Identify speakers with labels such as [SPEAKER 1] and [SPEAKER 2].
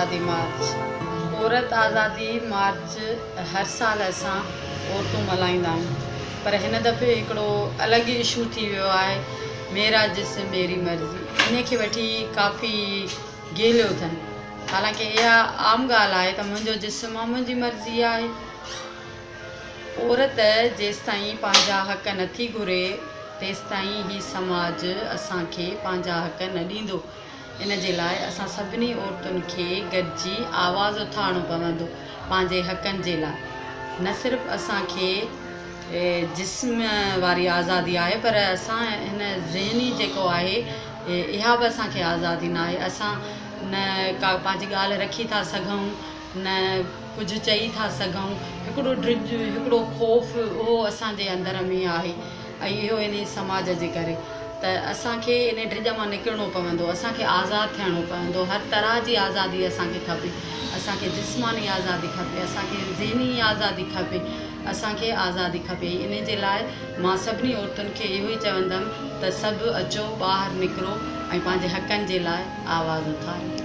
[SPEAKER 1] آزادي مارچ. عورت آزادي مارچ هر سال اسان عورتون ملهائيندا آهيون پر هن دفعي هڪڙو الڳ ئي اشو ٿي ويو آهي ميرا جسم ميري مرضي ان کي وٺي ڪافي گيليو اٿن حالانڪه اها عام ڳالهه آهي ته منهنجو جسم آهي منهنجي مرضي آهي. عورت جيستائين پنهنجا حق نه ٿي گهري تيستائين هي سماج اسان کي پنهنجا حق نه ڏيندو. ان جي لاء اسان سڀني عورتن کي گڏجي آواز اٿارڻو پوندو پنهنجي حقن جي لاء. نه صرف اسان کي جسم واري آزادي آهي پر اسان هن ذهني جيڪو آهي اها به اسان کي آزادي ناهي. اسان نه ڪا پنهنجي ڳالهه رکي ٿا سگهون نه ڪجهه چئي ٿا سگهون. هڪڙو ڊڄ، هڪڙو خوف اهو اسان جي اندر ۾ آهي ۽ اهو انهي سماج جي ڪري ته اسان کي انهي ڊڄ مان نڪرڻو پوندو، اسان کي آزاد ٿيڻو پوندو، هر طرح جي آزادي اسان کي کپي، اسان کي جسماني آزادي کپي، اسان کي ذهني آزادي کپي، اسان کي آزادي کپي ۽ انهي جي لاء مان سڀني عورتن کي اهو ئي چوندم ته سڀ اچو ٻاهر نڪرو ۽ پنهنجي حقن جي لاء آواز اٿاريو.